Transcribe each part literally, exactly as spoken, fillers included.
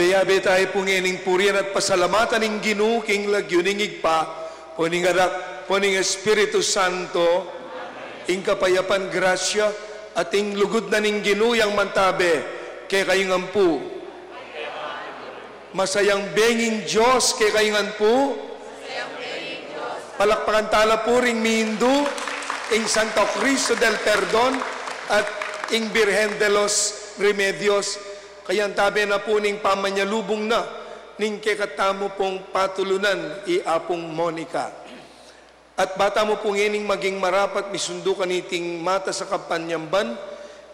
Yabe tamu pu ngening purian at pasalamatan ing Ginu king lagyu ning Ibpa, ampo ning Anak, ampo ning Espiritu Santo. Ing kapayapan, grasya, at ing lugud na ning Ginu yang mantabe kekayu ngan pu. Masayang beng ing Dios kekayu ngan pu. Palakpakan tala pu ring mindu, ing Santo Cristo del Perdon, at ing Birhen de los Remedios. Kayabe na pu ning pamanyalubung na ning kekatamu pung patulunan, i Apung Monica. At ba tamu pu ngening maging marapat misundu kaniting matas a kapanyamban,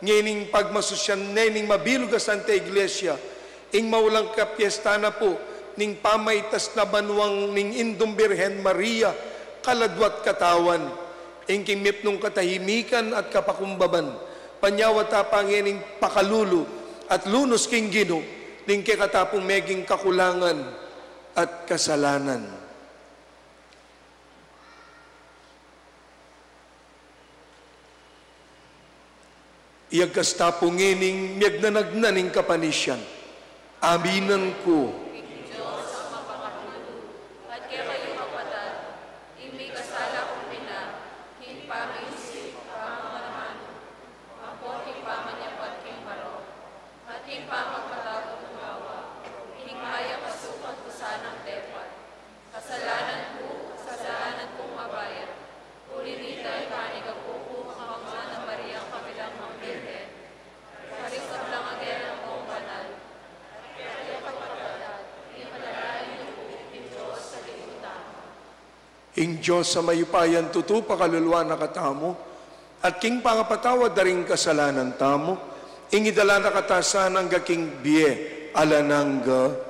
ngening pagmasusyan ne ning mabilug a Santa Iglesia, ing maulang kapiesta na pu ning pamaitas na banwang ning Indung Birhen Maria, kaladwa at katawan, ing king mipnung katahimikan at kapakumbaban, panyawad ta pa ngening pakalulu at lunus king Ginu ning kekata pung meging kakulangan at kasalanan. Iyagkas ta pu ngening miyagnanag na ning kapanisyan. Aminan ku. King Dios a mapakalulu, at kekayu kapatad, ing mikasala kung bina, king pamiisip, pamamanamanu, ampo king pamanyapat king marok, at king pamagpatawad king awa, king mayap a sukat ku sanang depat. Kasalanan ku, kasalanan kung mabayat. Uli nita, ipanyawad ku pu kang Nuan a Maria, kabilang mang Birhen, karing sablang anghel ampong banal, at karing kapatad, ipanalangin yu pu ing Dios a Ginu tamu. Ing Dios a mayupayang tutu pakaluluan na katamu, at king pangapatawad da ring kasalanan tamu, ing idala na kata sana angga king bie alang angga.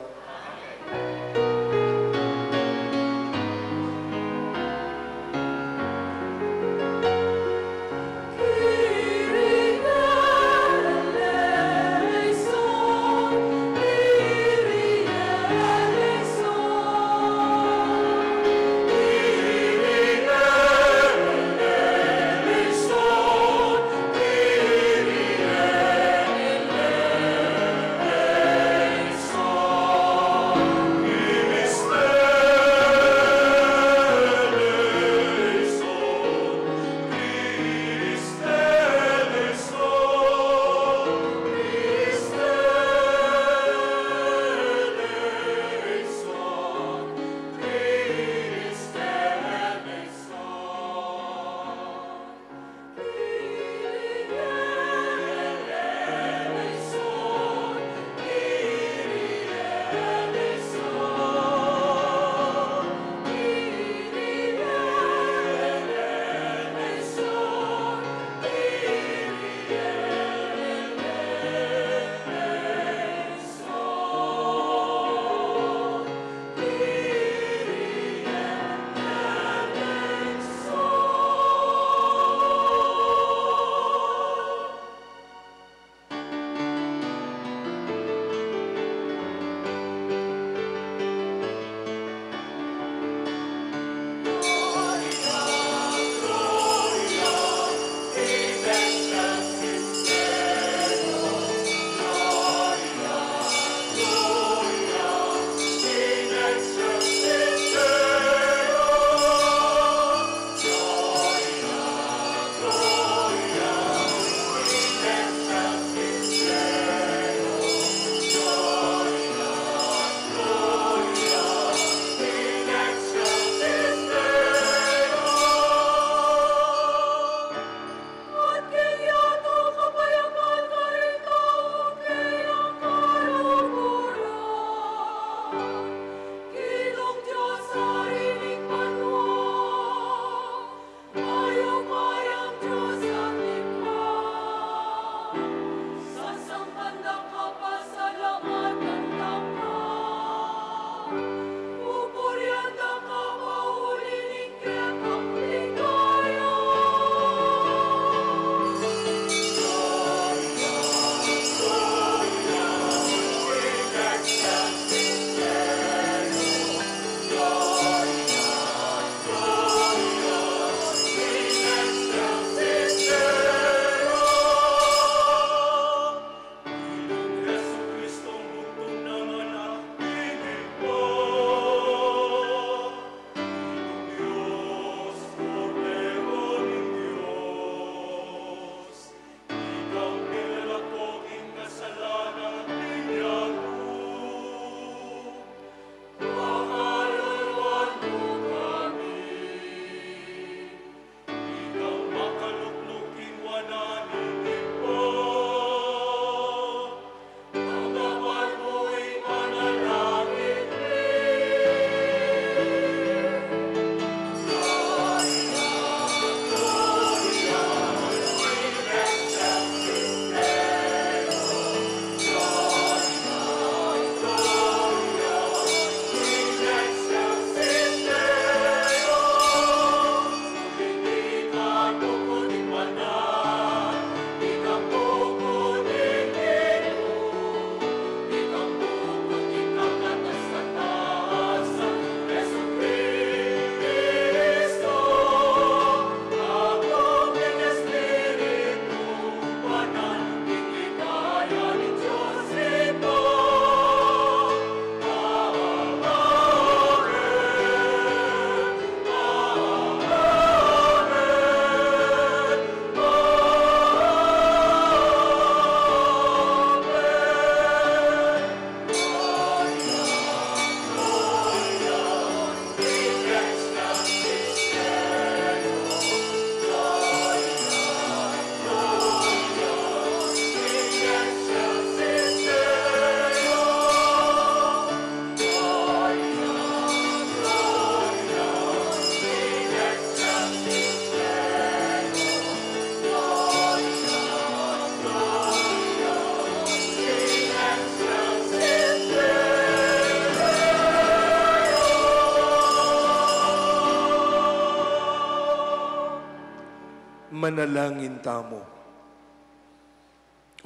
Manalangin tamu.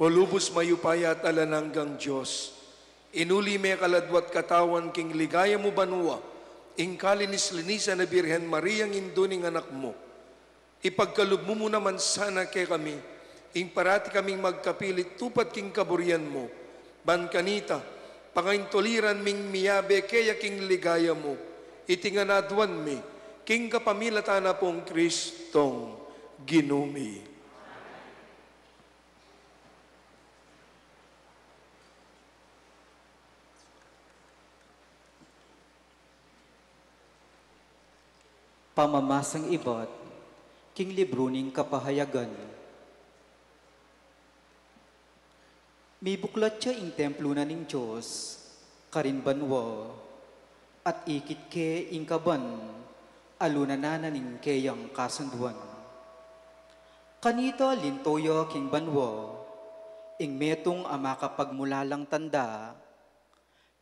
O lubus mayupaya at alang anggang Dios, inuli me kaladwa't katawan king ligaya mu banua ing kalinis-linisan a Birhen Maria, ing indu ning Anak mu. Ipagkalub mu mu naman sana kekami ing parati kaming magkapilit tupat king kaburian mu, ban kanita, pangaintuliran ming miyabe keya king ligaya mu. Iti ngan aduan mi king kapamilatan na pong Kristong Ginu mi. Pamamasang ibat king libru ning Kapahayagan. Mibuklat ya ing templo na ning Dios karin banua, at ikit ke ing kaban a lunanan na ning keyang kasunduan. Kanita linto ya king banua ing metung a makapagmulalang tanda,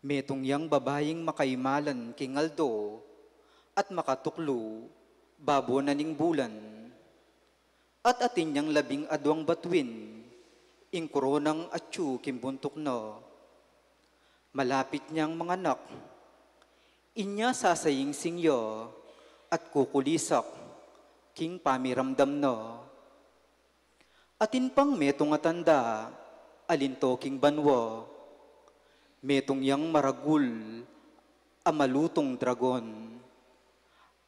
metung yang babaing makaimalan king aldo at makatuklu babo na ning bulan. At atin yang labing aduang batuin, ing koronang atyu king buntuk na. Malapit yang manganak, inya sasayingsing ya at kukulisak king pamiramdam na. Atin pang metung a tanda a linto king banua, metung yang maragul a malutung dragon.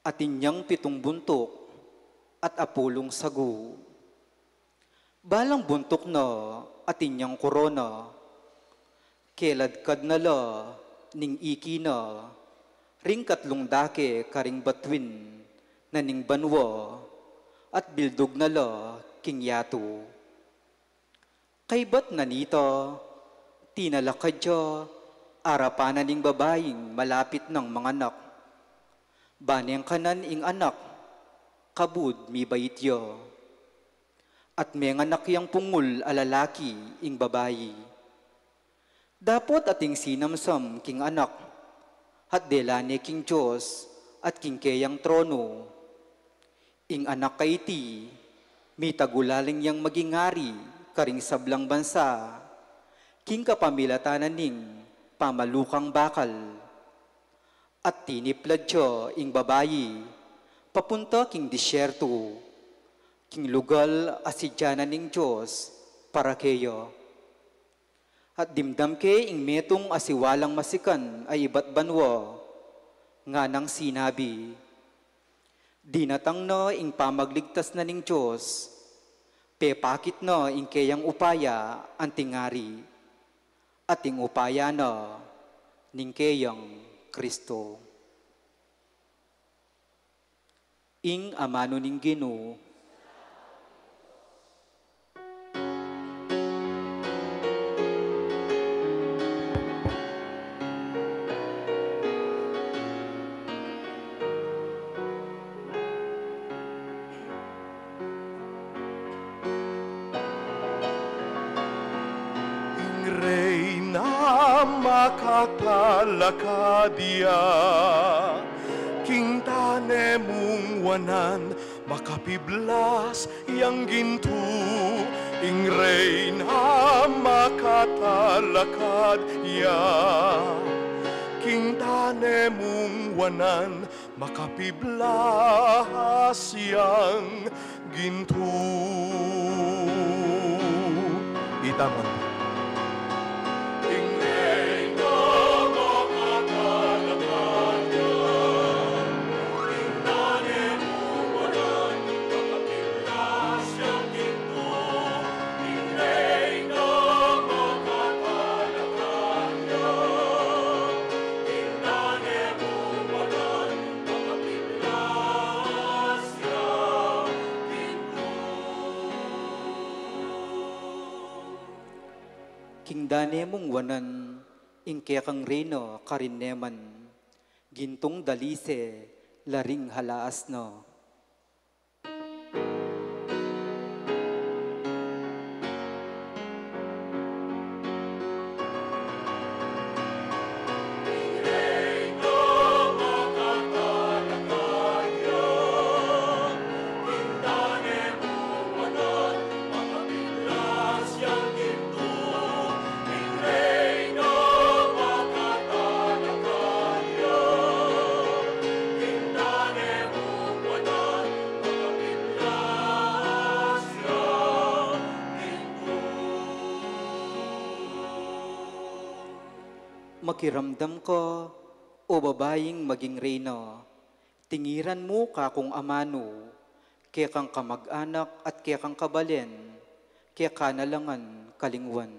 Atin yang pitung buntuk at apulung sagu. Balang buntuk na atin yang korona. Keladkad na la ning iki na ring katlung dake karing batuin na ning banua, at bildug na la king yatu. Kaybat na nita, tinalakad ya arapan na ning babaing malapit nang manganak. Ba neng kanan ing anak, kabud mibait ya. At menganak yang pungul a lalaki ing babai. Dapot ating sinamsam king anak, at dela ne king Dios at king keyang trono. Ing anak a iti, mitagulaling yang maging ari karing sablang bansa, king kapamilatan na ning pamalukang bakal. At tiniplad ya ing babai papunta king disyerto, king lugal a sidya na ning Dios para keya. At dimdam ke ing metung a siwalang masikan a ibat banua, nganang sinabi, "Dinatang na ing pamagligtas na ning Dios, pepakit na ing keyang upaya anting ari, at ing upaya na ning keyang Kristo." Ing amanu ning Ginu. Ing Reyna makatalakad ya king tane mung wanan, makapiblas yang gintu. Ing Reyna makatalakad ya king tane mung wanan, makapiblas yang gintu. Itaman. King dane mung wanan, ing kekang reyna karin ne man, gintung dalise la ring halaas na. Pakiramdam ka, o babaing maging reyna, tingiran mu kakung amanu, kekang kamag-anak at kekang kabalen, keka na la ngan kalingwan.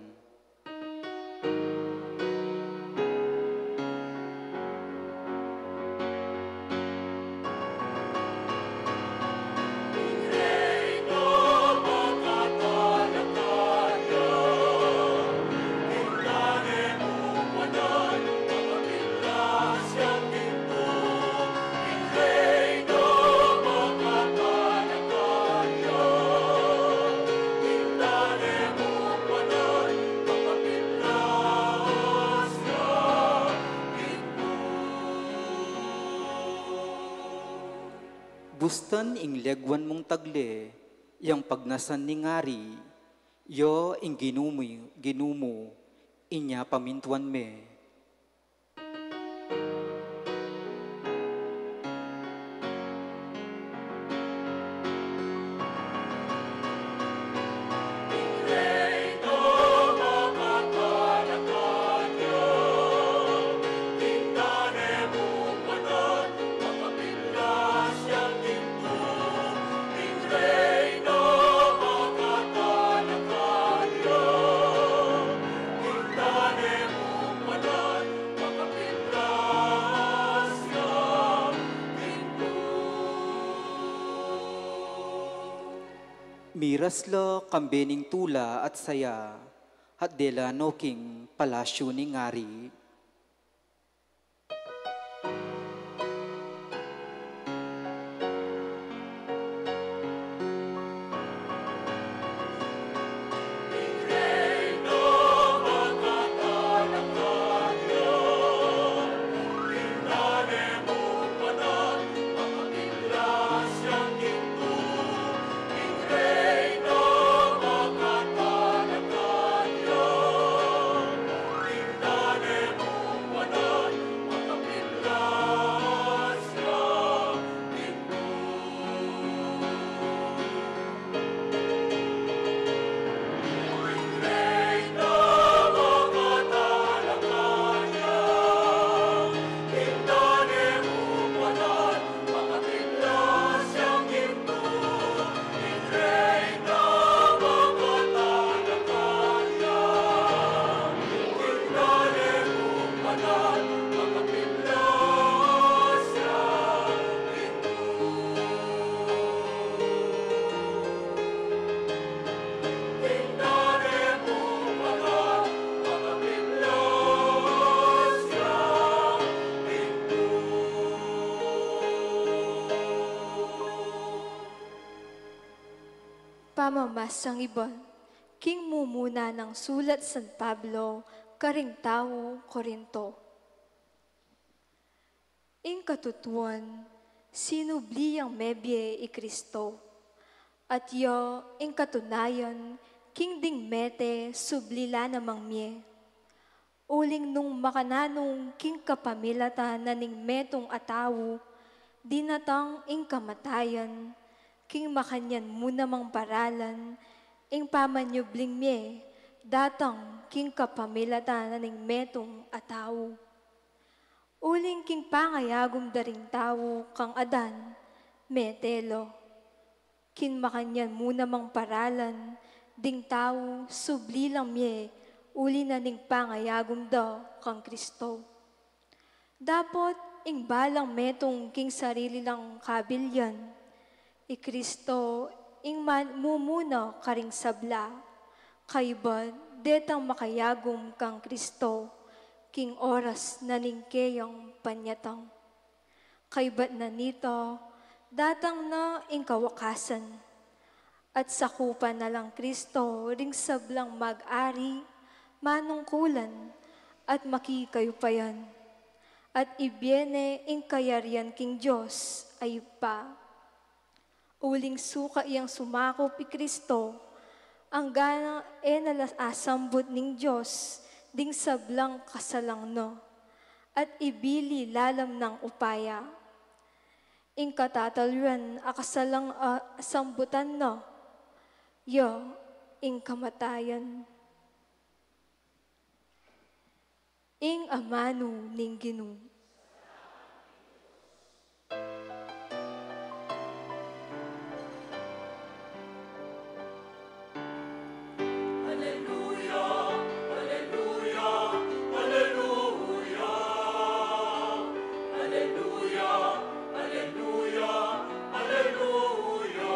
Bustan ing leguan mung tagle, yang pagnasan ning ari, ya ing Ginu mu, Ginu mu, inya pamintuan me. Miras la kambe ning tula at saya, at dela no king palasyu ning ari. Pamamasang ibat king mumuna nang sulat San Pablo karing tau Corinto. Ing katutuan, sinubli yang mebie i Kristo. At ya ing katunayan, king ding mete subli la namang mie. Uling nung makananu king kapamilatan na ning metung a tau, dinatang ing kamatayan, king makanyan mu namang paralan, ing pamanyubling mie datang king kapamilatan na ning metung a tau. Uling king pangayagum da ring tau kang Adan, mete la. King makanyan mu namang paralan, ding tau subli lang mie uli na ning pangayagum da kang Kristo. Dapot ing balang metung king sarili lang kabilian, i Kristo ing man-, mumuna karing sabla, kaybat detang makayagum kang Kristo king oras na ning keyang panyatang. Kaybat na nita, datang na ing kawakasan, at sakupan na lang Kristo ring sablang mag-ari, manungkulan, at makikayupayan, at ibie ne ing kayarian king Dios a Ibpa. Uling sukat yang sumakup i Kristo, anggana e na la asambut ning Dios ding sablang kasalang na, at ibili lalam nang upaya. Ing katatalwan a kasalang a sambutan na, ya ing kamatayan. Ing amanu ning Ginu. Aleluya, aleluya, aleluya. Aleluya, aleluya, aleluya.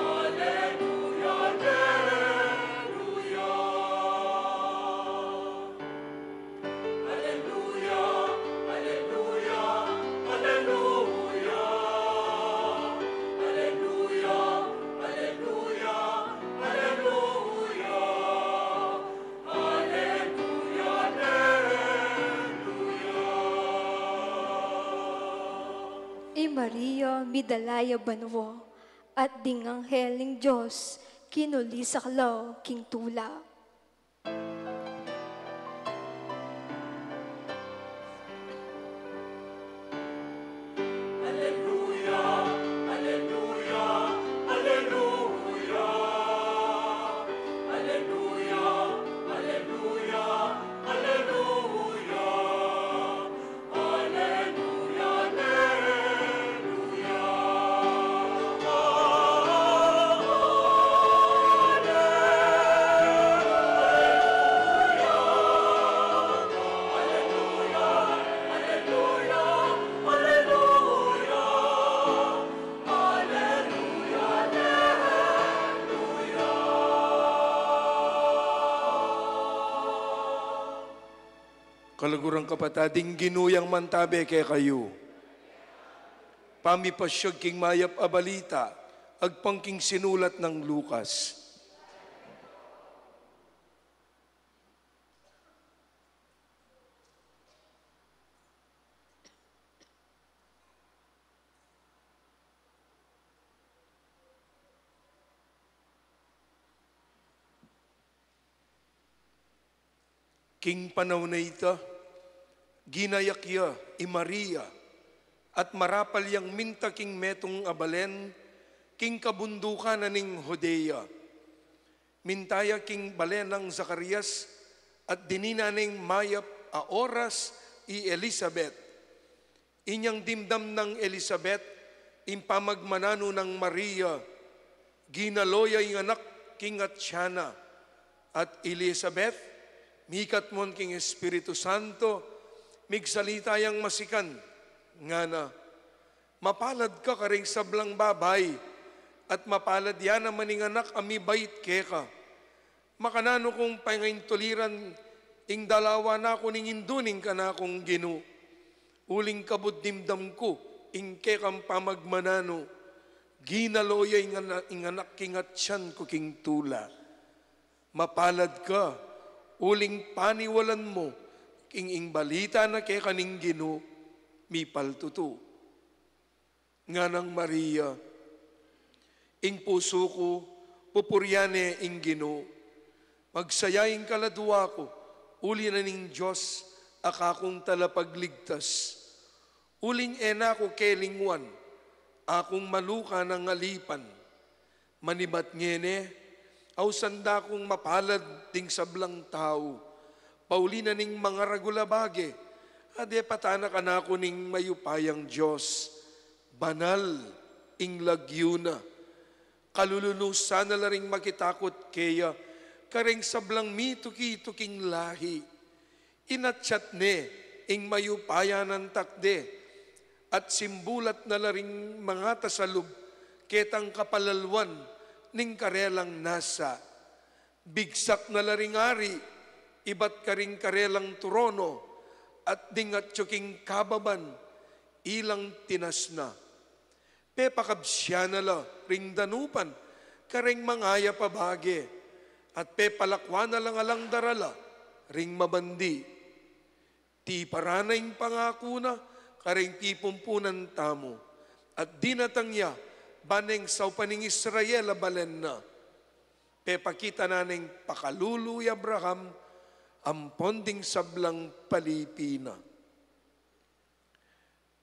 Aleluya, aleluya. Aleluya, aleluya, aleluya. Aleluya, aleluya, aleluya. Aleluya, aleluya. I Maria midala ya banua, at ding anghel ning Dios kinulisak la king tula. Aleluya, aleluya, aleluya. Aleluya, aleluya, aleluya. Aleluya, aleluya. Aleluya, aleluya, aleluya. Aleluya, aleluya. Kaluguran, kapatad, ing Ginu yang mantabe kekayu. Pamipasyag king mayap a balita agpang king sinulat nang Lucas. King panaun a ita, ginayak ya i Maria, at marapal yang minta king metung a balen, king kabundukan na ning Judea. Minta ya king balen nang Zacarias, at dininan neng mayap a oras i Elisabet. Inyang dimdam nang Elisabet ing pamagmananu nang Maria, ginalo ya ing anak king atian na. At Elisabet, mikatmu king Espiritu Santo, migsalita yang masikan, ngana, "Mapalad ka karing sablang babai, at mapalad ya naman ing anak a mibait keka. Makananu kung pangaintuliran ing dalawa na ku ning indu ning kanakung Ginu? Uling kabud dimdam ku ing kekang pamagmananu, ginalo ya ing ana-, ing anak king atian ku king tula. Mapalad ka, uling paniwalan mu king ing balita na keka ning Ginu mipaltutu." Nganang Maria, "Ing pusu ku, pupurian ne ing Ginu. Magsaya ing kaladua ku, uli na ning Dios a kakung talapagligtas. Uling e na ku kelingwan, akung maluka nang alipan. Manibat ngeni, ausan da kung mapalad ding sablang tau, pauli na ning mangaragul a bage, a depatan na kanaku ning mayupayang Dios. Banal ing lagyu na. Kalulunusan na la ring makitakut keya, kareng sablang mituki-tuking lahi. Inatyat ne ing mayupaya nang takde, at simbulat na la ring mangatasalub ketang kapalalwan ning karelang nasa. Bigsak na la ring ari ibat karing karelang trono, at ding atyu king kababan ilang tinasna. Pepakabsian na la ring danupan kareng mangayap a bage, at pepalakwan na la ngan lang darala ring mabandi. Tiparan na ing pangaku na kareng pipumpunan tamu, at dinatang ya ban ing saupan ning Israel a balen na. Pepakita na neng pakalulu i Abraham ampon ding sablang palipi na."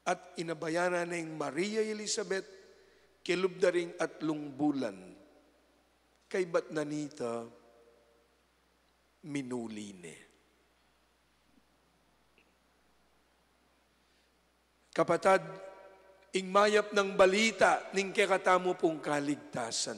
At inabayan na neng Maria i Elisabet kilub da ring atlung bulan. Kaybat na nita, minuli ne. Kapatad, ing mayap nang balita ning kekatamu pung kaligtasan.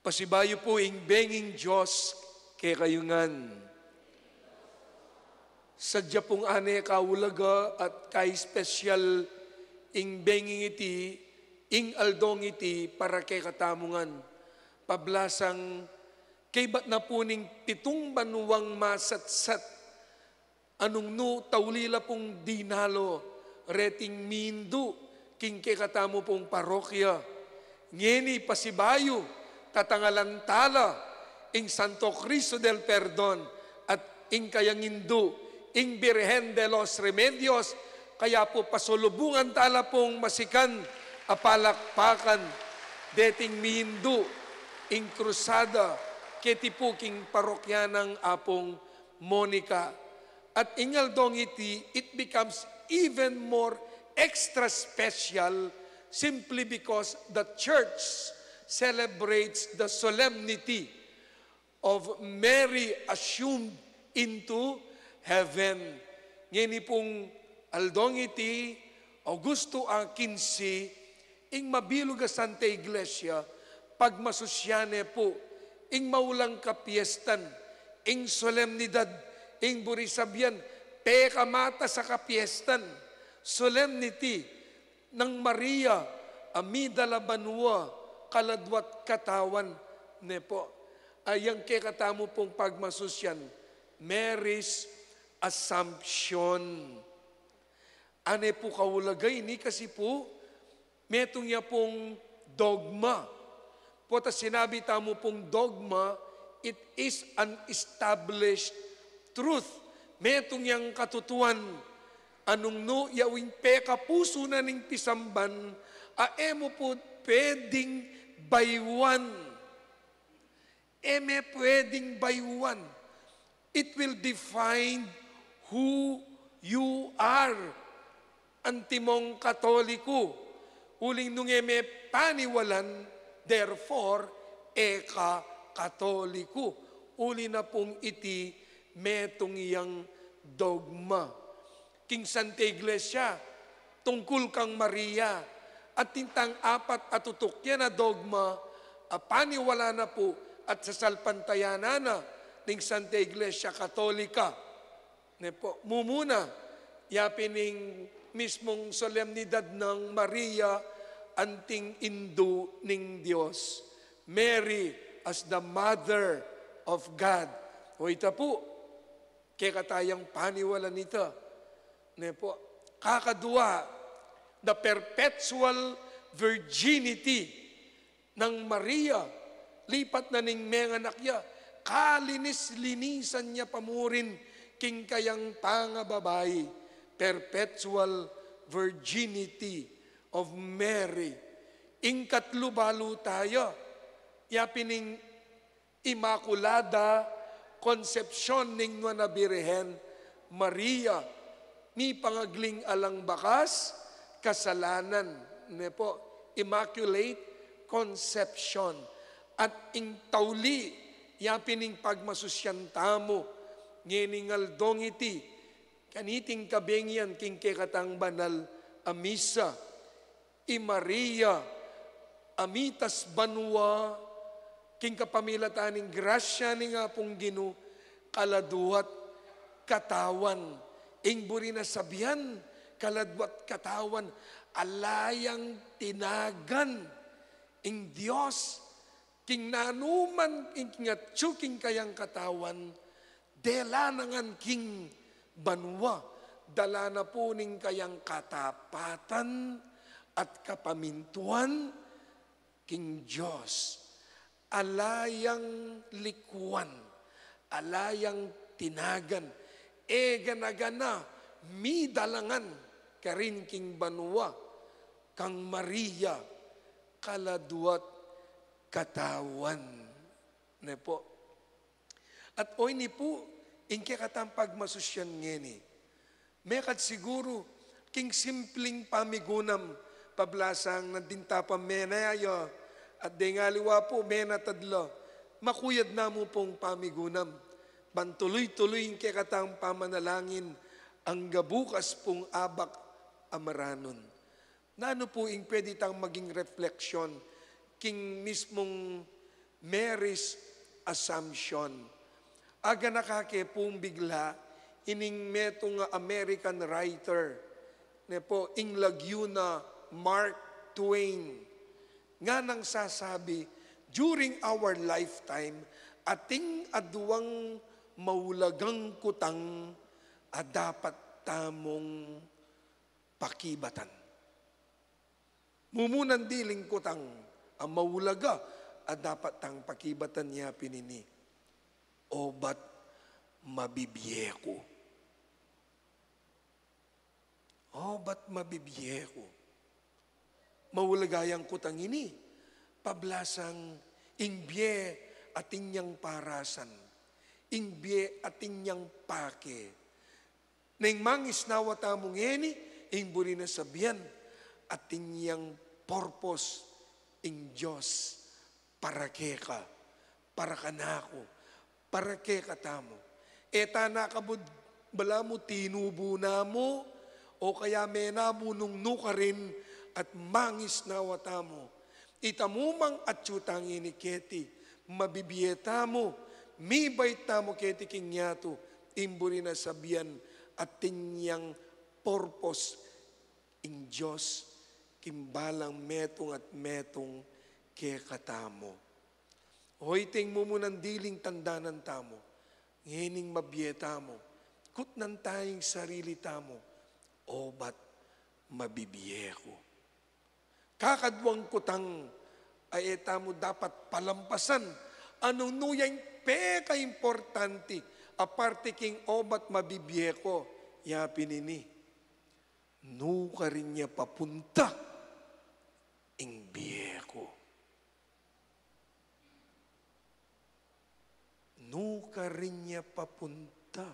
Pasibayu pu ing benging Dios kekayu ngan. Sadya pung ane kaulaga at kaespesyal ing benging iti, ing aldong iti para kekatamu ngan. Pablasang kaybat na pu ning pitung banuang masatsat, anung nu tauli la pung dinalo reting mindu king kekatamu pung parokya. Ngeni pasibayu, tatangalan tala ing Santo Cristo del Perdon at ing kayang indu, ing Birhen de los Remedios. Kaya pu pasulubungan tala pung masikan a palakpakan deting mindu ing krusada keti pu king parokya nang Apung Monica. At ing aldong iti, it becomes even more extra special simply because the church celebrates the solemnity of Mary assumed into heaven. Ngeni pung aldong iti, Augusto a kinse, ing mabilug a Santa Iglesia, pagmasusyan ne pu ing maulang kapiestan, ing solemnidad, ing buri sabian, pekamatas a kapiestan, solemnity nang Maria a midala banua, kaladua't katawan ne pu. Ayang kekatamu pung pagmasusyan, Mary's Assumption. Ane pu kaulaga ini kasi pu, metung ya pung dogma. Pota sinabi tamu pung dogma, it is an established truth. Metung yang katutuan. Anung nu ya ing pekapusu na ning pisamban, a e mu pu pweding bayuan. E me pweding bayuan. It will define who you are. Antimong Katoliku. Uling nung e me paniwalan, therefore, e ka Katoliku. Uli na pung iti metung yang dogma. King Santa Iglesia, tungkul kang Maria, atin tang apat a tutukian a dogma, a paniwalan na pu at sasalpantayanan na ning Santa Iglesia Katolika. Ne pu, mumuna, ya pin ing mismung solemnidad nang Maria, anting indu ning Dios. Mary as the mother of God. O ita pu, kekatang paniwalan ita. Ne pu, kakadua, the perpetual virginity nang Maria, lipat na ning menganak ya, kalinis-linisan ya pa murin king kayang pangababai, perpetual virginity of Mary. Ing katlu balu taya, ya pin ing Inmaculada Concepcion ning Nuan a Birhen Maria, mipangagling alang bakas kasalanan, ne pu, Immaculate Conception. At ing tauli, ya pin ing pagmasusyan tamu ngening aldong iti, kaniting kabengian king kekatang banal a misa. I Maria, a mitas banua, king kapamilatan ning grasya ning Apung Ginu, kaladua't katawan. Ing buri na sabian, kaladua't katawan, ala yang tinagan ing Dios, king nanuman ing king atyu king kayang katawan, dela na ngan king banua, dala na pu ning kayang katapatan at kapamintuan king Dios. Ala yang likuan, ala yang tinagan, e gana-gana, midala ngan karin king banua, kang Maria, kaladua't katawan. Ne pu. At o ini pu, ing kekatang pagmasusyan ngeni. Mekad siguru, king simpling pamigunam, pablasang nandin ta pa mena ya, at deng aliwa pu, mena tadla, Makuyad namu pung pamigunam, ban tuloy-tuloy ing kekatang pamanalangin, angga bukas pung abak a maranun. Nanu pu ing pwede tang maging refleksyon king mismung Mary's Assumption? Aganaka ke pung bigla ining metung a American writer, ne pu, ing lagyu na Mark Twain. Nganang sasabi, during our lifetime, ating aduang maulagang kutang a dapat tamung pakibatan. Mumunan diling kutang a maulaga a dapat tang pakibatan ya pin ini, obat mabibie ku. Obat mabibie ku. Maulaga yang kutang ini, pablasang ing bie atin yang parasan, ing bie atin yang pake. Neng mangisnawa tamu ngeni, ing buri na sabian, atin yang purpose ing Dios para keka, para kanaku, para kekatamu. E ta nakabud balamu tinubu namu, o kaya menamu nung nukarin at mangisnawa tamu. Itamu mang atyu tang ini keti, mabibie tamu, mibait tamu keti king yatu, ing buri na sabian, atin yang purpose ing Dios king balang metung at metung kekatamu. Hoy, iti ing mumunan diling tandanan tamu, ngening mabie tamu, kutnan ta ing sarili tamu, obat mabibie ku. Kakaduang kutang a e tamu dapat palampasan, nung nu ya ing pekaimportante, aparte king obat mabibie ku, ya pin ini, nu karin ya papunta ing bie ku? Nu karin ya papunta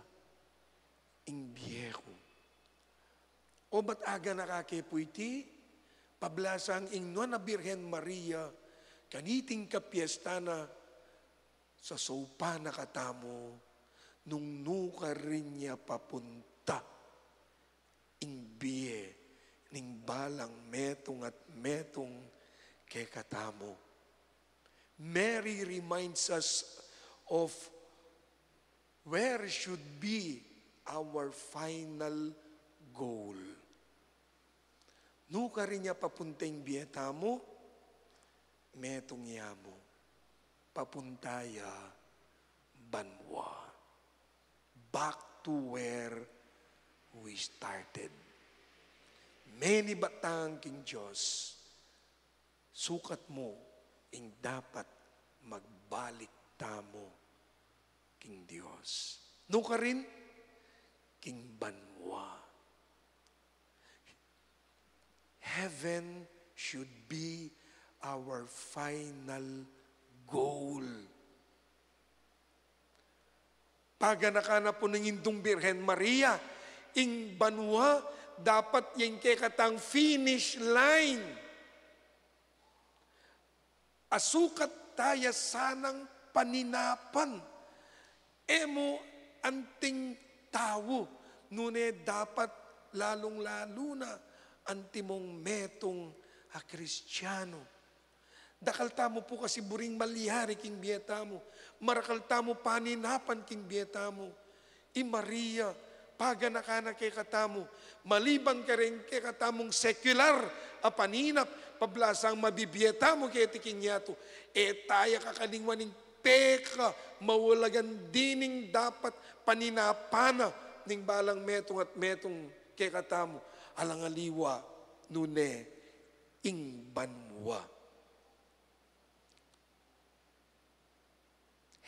ing bie ku? Obat aganaka ke pu iti, pablasang ing Nuan a Birhen Maria, kaniting kapiestan na, sasaupan na katamu nung nu karin ya papunta ing bie ning balang metung at metung kekatamu. Mary reminds us of where should be our final goal. Nu karin ya papunta ing bie tamu? Metung ya mu, papunta ya banua. Back to where we started. Menibat tang king Dios, sukat mu ing dapat magbalik tamu king Dios. Nu karin? King banua. Heaven should be our final goal. Paganakan na pu ning Indung Birhen Maria, ing banua dapat ya ing kekatang finish line. Asukat ta ya sanang paninapan. E mu anting tau, nune dapat lalung-lalu na antimong metung a Kristiano. Dakal tamu pu kasi buring malyari king bie tamu, marakal tamu paninapan king bie tamu. I Maria, paganakan na kekatamu, maliban kareng kekatamung sekular a paninap, pablasang mabibie tamu keti king yatu, e ta ya kakalingwan ing pekamaulagan dining dapat paninapan na ning balang metung at metung kekatamu, alang aliwa nune ing banua.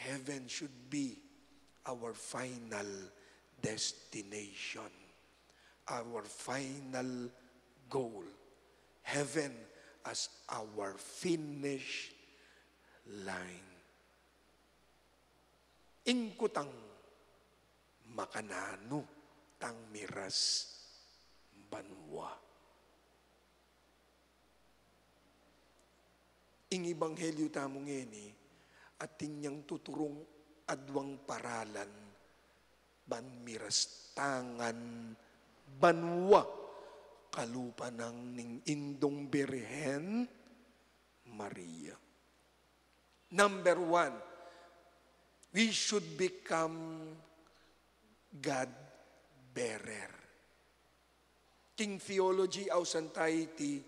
Heaven should be our final destination, our final goal. Heaven as our finish line. Ing kutang, makananu tang miras banua? Ing ebanghelyo tamu ngeni, atin yang tuturung aduang paralan ban mirastangan banua kalupa nang ning Indung Birhen Maria. Number one, we should become God bearer. King theology, ausan tayo iti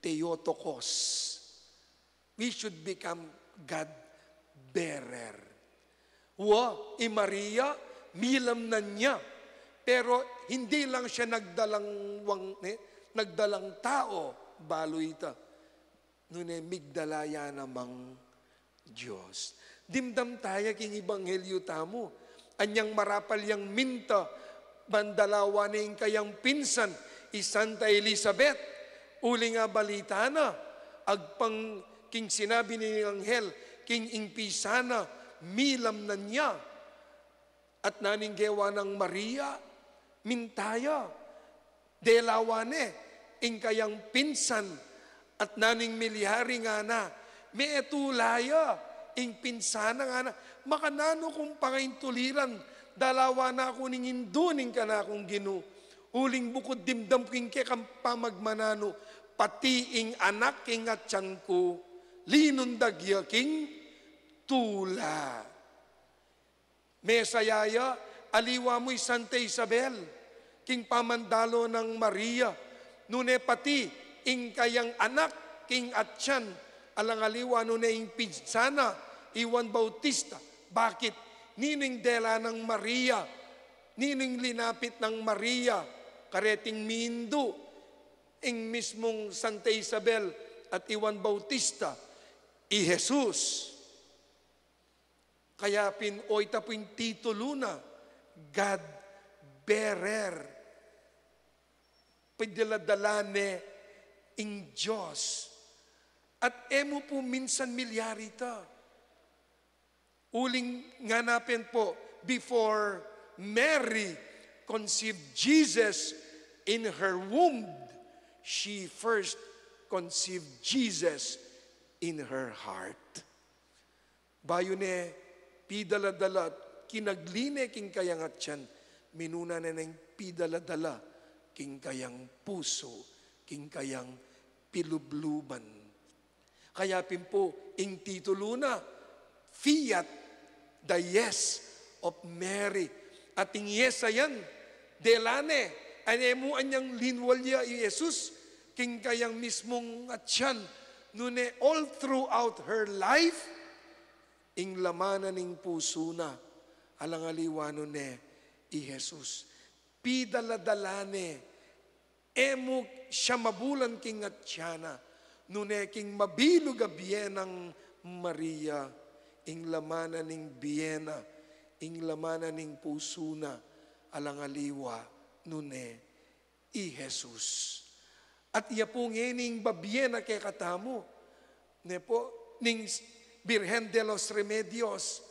Theotokos. We should become God bearer. Wa, i Maria, milamnan ya. Pero hindi lang siya nagdalang wang-, eh, nagdalang tao, balu ita. Nune migdala ya namang Dios. Dimdam taya king ebanghelyo tamu. Anyang marapal yang minta, ban dalawan ne ing kayang pinsan, i Santa Elizabeth. Uling abalita na, agpang king sinabi ning anghel, king ing pisa na, milamnan ya. At naning gewa nang Maria, minta ya. Delawan ne, ing kayang pinsan, at naning milyari ngana, me e tula ya, ing pinsan na ngana, makananu kung pangaintuliran, dalawan na ku ning indu ning kanakung Ginu, uling bukud dimdam ku ing kekang pamagmananu, pati ing anak king atyan ku, linundag ya king tula. Mesaya ya, aliwa mu i Santa Isabel, king pamandalo nang Maria, nune pati ing kayang anak king atyan, alang aliwa nune ing pinsan na, i Juan Bautista. Bakit? Nining dela nang Maria, nining linapit nang Maria, kareting mindu, ing mismung Santa Isabel at i Juan Bautista, i Jesus. Kaya pin, o, ita pu ing titulu na, God bearer. Pidala-dala ne ing Dios. At e mu pu minsan milyari ita. Uling ngana pin pu, before Mary conceived Jesus in her womb, she first conceived Jesus in her heart. Bayu ne pidala-dala, kinagli ne king kayang atyan, minuna ne neng pidala-dala king kayang pusu, king kayang pilubluban. Kaya pin pu, ing titulu na, Fiat, the yes of Mary. At ing yes a yan, dela ne, ane mu anyang linwal ya i Jesus, king kayang mismung atyan, nune all throughout her life, ing laman na ning pusu na, alang aliwa nune i Jesus. Pidala-dala ne, e mu siya mabulan king atyan na, nune king mabilug a bie nang Maria, ing laman na ning bie na, ing laman na ning pusu na, alang aliwa nune i Jesus. At iya pu ngening babie na kekatamu, ne pu, ning Birhen de los Remedios,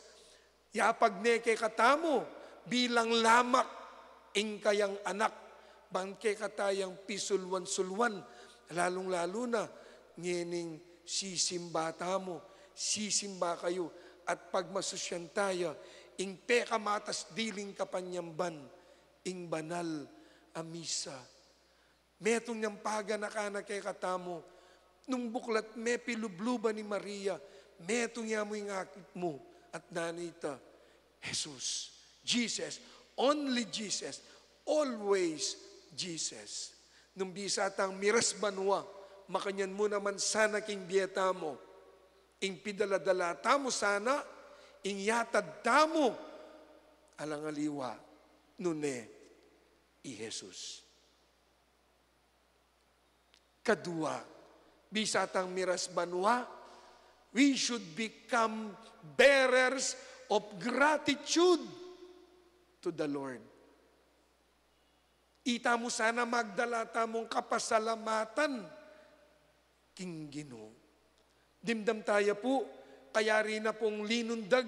yapag ne kekatamu bilang lamak ing kayang anak, ban kekatayang pisulwan-sulwan, lalung-lalu na ngening sisimba tamu, sisimba kayu, at pagmasusyan taya ing pekamatas diling kapanyamban, ing banal a misa. Metung yang paganaka na kekatamu, nung buklat me pilubluban i Maria, metung ya mu ing akit mu, at nanu ita, Jesus, Jesus, only Jesus, always Jesus. Nung bisa tang miras banua, makanyan mu naman sana king bie tamu, ing pidala-dala tamu sana, ing yatad tamu, alang aliwa nune i Jesus. Kadua, bisa tang miras banua, we should become bearers of gratitude to the Lord. Ita mu sana magdala tamung kapasalamatan king Ginu. Dimdam taya pu, kayari na pung linundag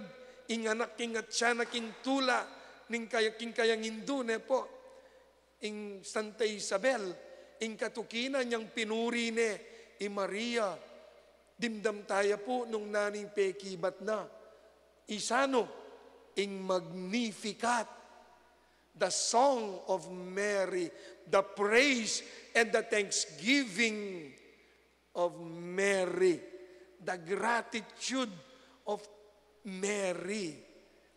ing anak king atyan na king tula ning kaya, king kayang indu ne pu, ing Santa Isabel, ing katuki na inyang pinuri ne i Maria. Dimdam taya pu nung nanu ing pekibat na. Isanu ing Magnificat, the song of Mary, the praise and the thanksgiving of Mary, the gratitude of Mary.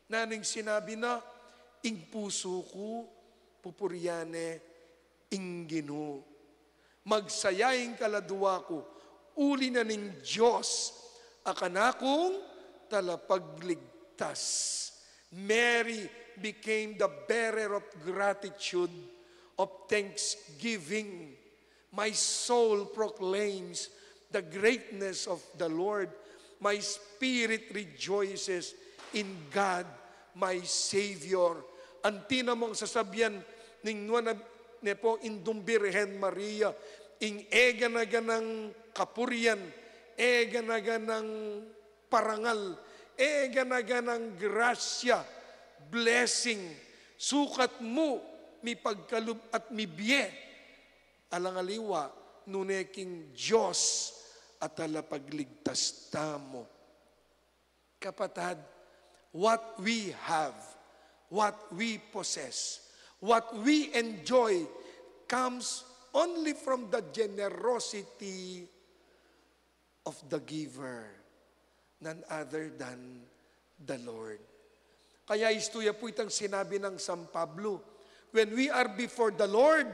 Nanung sinabi na, "Ing pusu ku, pupurian ne ing Ginu. Magsaya ing kaladua ku, uli na ning Dios a kanakung talapagligtas." Mary became the bearer of gratitude, of thanksgiving. "My soul proclaims the greatness of the Lord. My spirit rejoices in God, my Savior." Anti na mung sasabian ning nuan a ne pu Indung Birhen Maria, ing e gana-ganang kapurian, e gana-ganang parangal, e gana-ganang grasya, blessing, sukat mu mipagkalub at mibie, alang aliwa nune king Dios a talapagligtas tamu. Kapatad, what we have, what we possess, what we enjoy comes only from the generosity of the giver, none other than the Lord. Kaya istuya pu itang sinabi nang San Pablo, "When we are before the Lord,"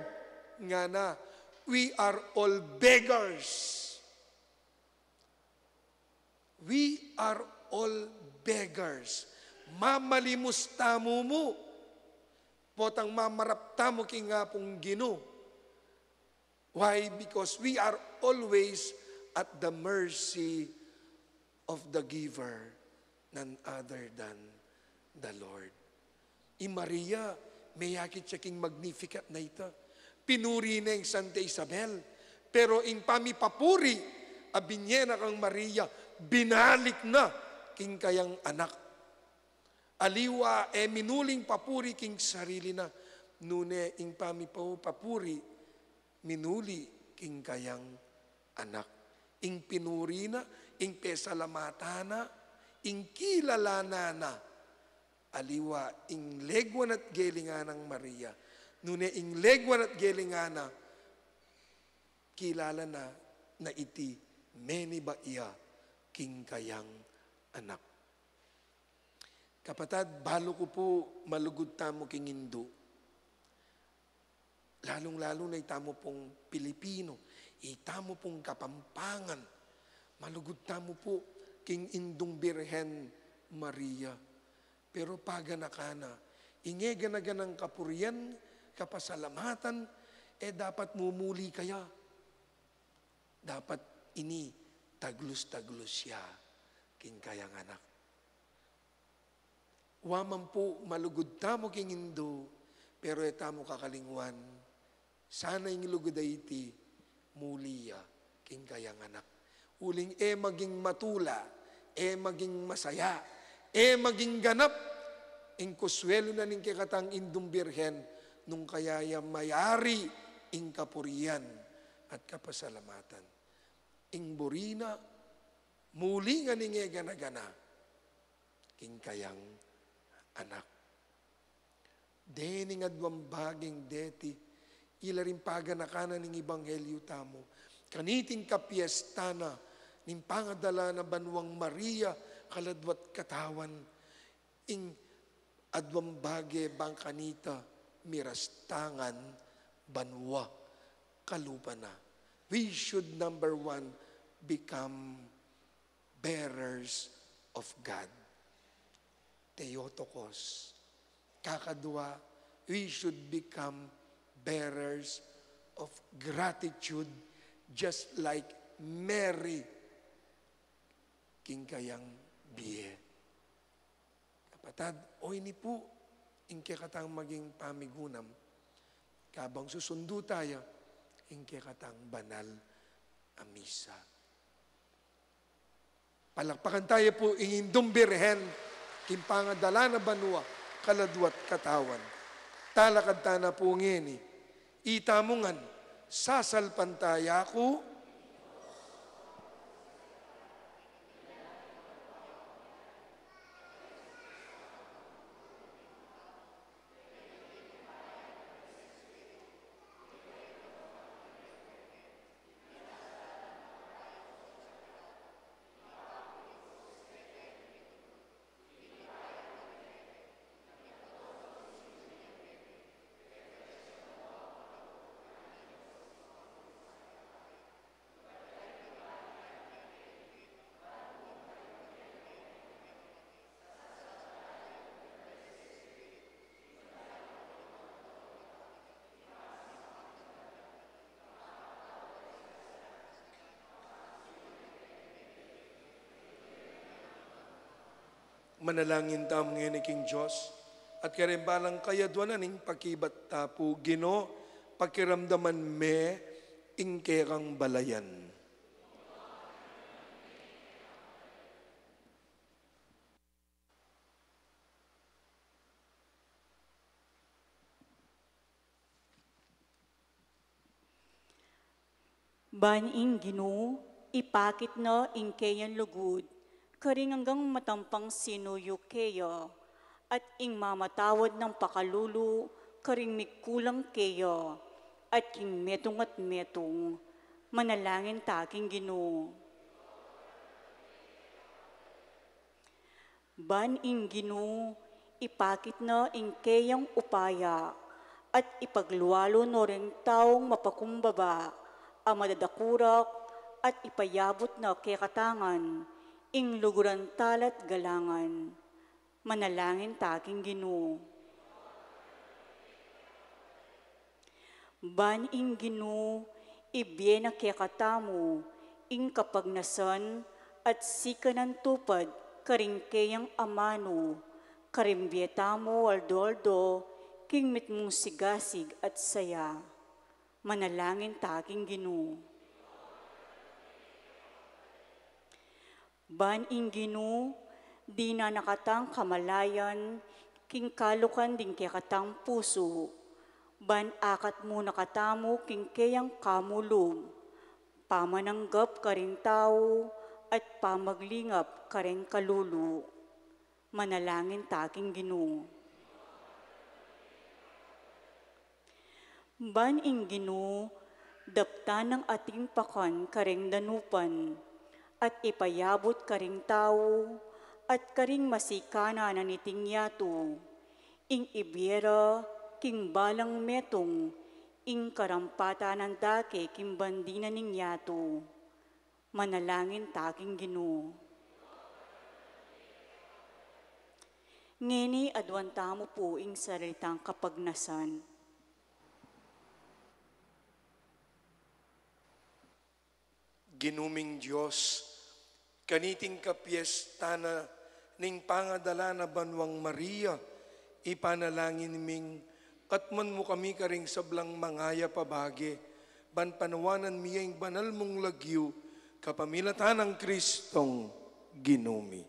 ngana, "we are all beggars." We are all beggars. Mamalimus tamu mu. Potang mamarap tamu king Apung Ginu. Why? Because we are always at the mercy of the giver, none other than the Lord. I Maria, meyakit ya king Magnificat na ita. Pinuri ne ing Santa Isabel. Pero ing pamipapuri a binie na kang Maria, binalik na king kayang anak. Aliwa e minuling papuri king sarili na, nune ing pamipapuri minuli king kayang anak. Ing pinuri na, ing pesalamatan na, ing kilalanan na, aliwa ing legwan at gelingan nang Maria. Nune ing legwan at gelingan na, kilala na, na iti menibat ya king kayang anak. Kapatad, balu ku pu malugud tamu king Indu. Lalung-lalu na itamu pung Pilipino, itamu pung Kapampangan, malugud tamu pu king Indung Birhen Maria. Pero paganakan na, ing e gana-ganang kapurian, kapasalamatan, e dapat mumuli kaya. Dapat ini taglus-taglus ya king kayang anak. Wa man pu malugud tamu king Indu, pero e tamu kakalingwan, sana ing lugud a iti muli ya king kayang anak. Uling e maging matula, e maging masaya, e maging ganap ing kuswelu na ning kekatang Indung Birhen, nung kaya ya mayari ing kapurian at kapasalamatan. Ing buri na, muli ngan ing e gana-gana king kayang anak. Dening aduang baging deti, ila ring paganakan na ning ebanghelyu tamu, kaniting kapiestan na ning pangadala na banuang Maria, kaladwa't katawan, ing aduang bage bang kanita mirastangan banua kalupa na. We should, number one, become bearers of God. Theotokos. Kakadua, we should become bearers of gratitude, just like Mary king kayang bie. Kapatad, o ini pu ing kekatang maging pamigunam, kabang susundu taya ing kekatang banal a misa. Palakpakan taya pu ing Indung Birhen, king pangadala na banua, kaladwa't katawan. Talakad tana pu ngeni, itamu ngan, sasalpantaya ku, Manalangin tamu ngeni king Dios, at kareng balang kayaduanan ing pakibat ta pu, Ginu, pakiramdaman me ing kekang balayan. Ban ing Ginu, ipakit na ing keyang lugud, karing anggang matampang sinuyu keya, at ing mamatawad nang pakalulu, karing mikulang keya, at king metung at metung, manalangin ta king Ginu. Ban ing Ginu, ipakit na ing keyang upaya, at ipaglualu no reng taung mapakumbaba, a madadakurak, at ipayabut na kekatang ing luguran tala't galangan. Manalangin ta king Ginu. Ban ing Ginu, ibie na kekatamu ing kapagnasan at sikanan tupad karing keyang amanu, karing bie tamu aldo-aldo king mitmung sigasig at saya. Manalangin ta king Ginu. Ban ing Ginu, dinan na katang kamalayan king kalukan ding kekatang pusu, ban akat mu na katamu king keyang kamulum, pamananggap karing tau, at pamaglingap karing kalulu. Manalangin ta king Ginu. Ban ing Ginu, daptan nang ating pakan karing danupan, at ipayabut karing tau, at karing masikanan na niting yatu, ing ibie ra king balang metung, ing karampatan nang dake king bandi na ning yatu. Manalangin ta king Ginu. Ngeni aduan tamu pu ing salitang kapagnasan. Ginu ming Dios, kaniting kapiestan na ning pangadala na banwang Maria, ipanalangin ming katmuan mu kami karing sablang mangayap a bage, ban panawanan mi ya ing banal mung lagyu, kapamilatan nang Kristong Ginu mi.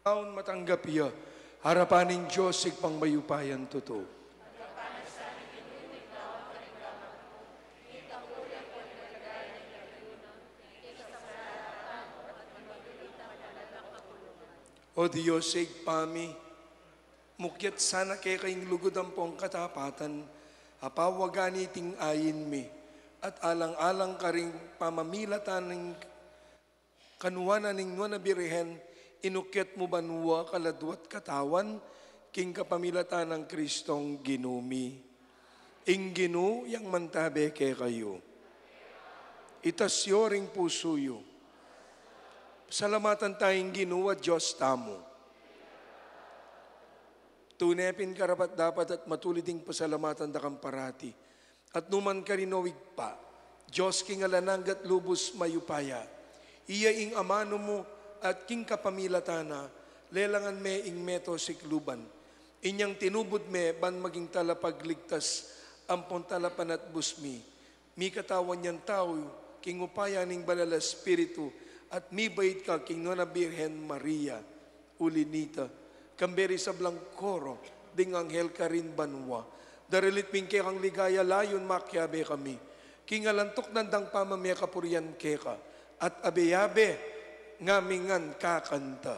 Taun matanggap ya, arapan ning Dios Ibpang mayupayang tutu. O Dios, Ibpa mi, mukyat sana keka ing lugud ampong katapatan, a pawagan iting ain mi, at alang-alang karing pamamilatan ning kanuanan ning Nuan a Birhen, inukyat mu banua kaladua at katawan, king kapamilatan nang Kristong Ginu mi. Ing Ginu yang mantabe kekayu. Itas yu ring pusu yu. Pasalamatan taya ing Ginu a Dios tamu. Tune pin karapat-dapat at matulid ing pasalamatan da kang parati. At nu man karin, o Ibpa, Dios king alang angga at lubus mayupaya. Iya ing amanu mu at king kapamilatan na, lelangan me ing mabilug a sikluban. Inyang tinubud me ban maging talapagligtas ampong talapanatbus mi. Mikatawan yang tau king upaya ning Banal a Espiritu at mibait ka king Nuan a Birhen Maria. Uli nita, kambe ring sablang koro ding anghel karin banua, daralit mi ing kekang ligaya, layun makiabe kami king alang tuknang dang pamamie kapurian keka, at abe-abe ngan mi ngan kakanta.